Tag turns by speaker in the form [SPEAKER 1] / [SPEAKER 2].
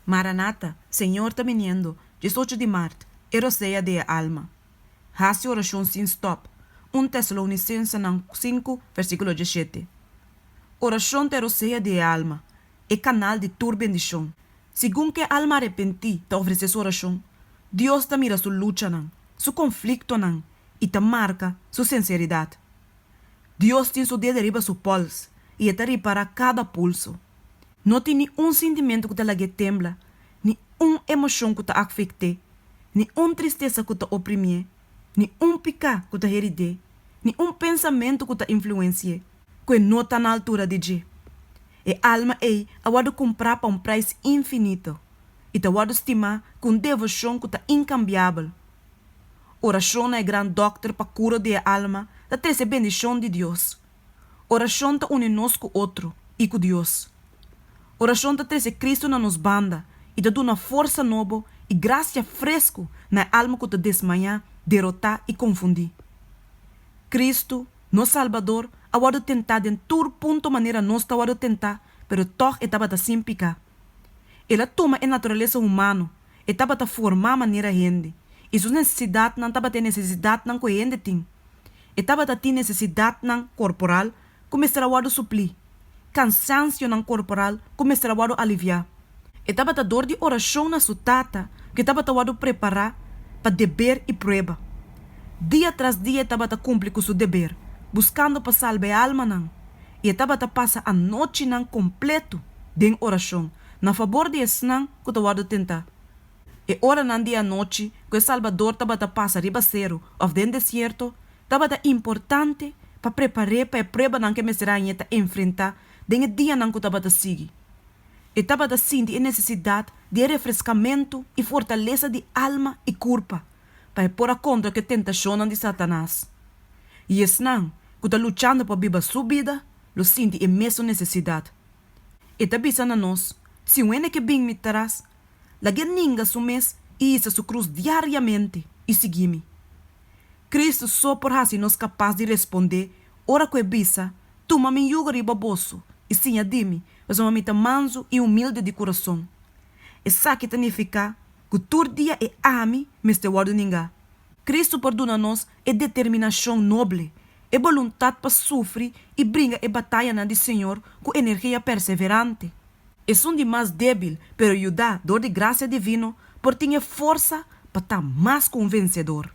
[SPEAKER 1] Maranatha, Señor ta biniendo, 18 di mart, E rosea di e alma. Hasi orashon sin stòp, un Tesalonisensenan sinku, versíkulo 17. Orashon ta e rosea di e alma, e kanal di tur bendishon. Segun ku e alma arepentí ta ofresé su orashon, Dios ta mira su luchanan, su konfliktonan i ta marka su sinseridat. Dios tin su dede riba su pòls i e ta ripará kada pulso. No tin ni un sintimentu ku ta lag'é tembla, ni un emoshon ku ta afekt'é, ni un tristesa ku ta oprimié, ni un piká ku ta herid'é, ni un pensamentu ku ta influensi'é, ku e no ta na altura di dje. E alma ei a wòrdu kumprá pa un preis infinito i ta wòrdu stimá ku un devoshon ku ta inkambiabel. Orashon na e Gran Dòkter pa kura di e alma ta trese bendishon di Dios. Orashon ta uni nos ku otro i ku Dios. Orashon ta trese Kristu na nos banda i ta duna forsa nobo i grasia fresku na e alma ku ta desmayá, derotá i konfundí. Kristu, nos Salbador, a wòrdu tentá den tur punto manera nos ta wòrdu tentá, pero tòg e tabata sin piká. El a tuma e naturalesa humano, e tabata formá manera hende, i su nesesidatnan tabata e nesesidatnan ku e hende tin. E tabata tin nesesidatnan korporal ku mester a wòrdu suplí, kansansionan korporal ku mester a wòrdu aliviá. E tabata dor di orashon na su Tata ku e tabata wòrdu prepará pa deber i prueba. Dia tras dia e tabata kumpli ku su deber, buskando pa salba e almanan, i e tabata pasa anochinan kompletu den orashon na fabor di esnan ku ta wòrdu tentá. E oranan di anochi ku e Salbador tabata pasa riba seru òf den desierto tabata importante pa prepar'é pa e pruebanan ku e mester a hañ'é ta enfrentá den e dianan ku tabata sigui. E tabata sinti e nesesidat di e refreskamentu i fortalesa di alma i kurpa pa e por a kontra ku e tentashonnan di Satanas. I esnan ku ta luchando pa biba su bida lo sinti e mesun nesesidat. E ta bisa na nos, Si un hende ke bin mi tras, lag'é ninga su mes i hisa su krus diariamente i sigui mi. Kristu so por hasi nos kapas di respondé ora ku e bisa, Tuma mi yugo riba boso i siña di mi, pasobra mi ta mansu i humilde di kurason. Esaki ta nifiká ku tur dia e ami mester wòrdu ningá. Kristu por duna nos e determinashon noble, e boluntat pa sufri i bringa e batayanan di Señor ku energia perseverante. Esun di mas débil, pero yudá dor di grasia divino, por tin e forsa pa ta mas ku un vensedor.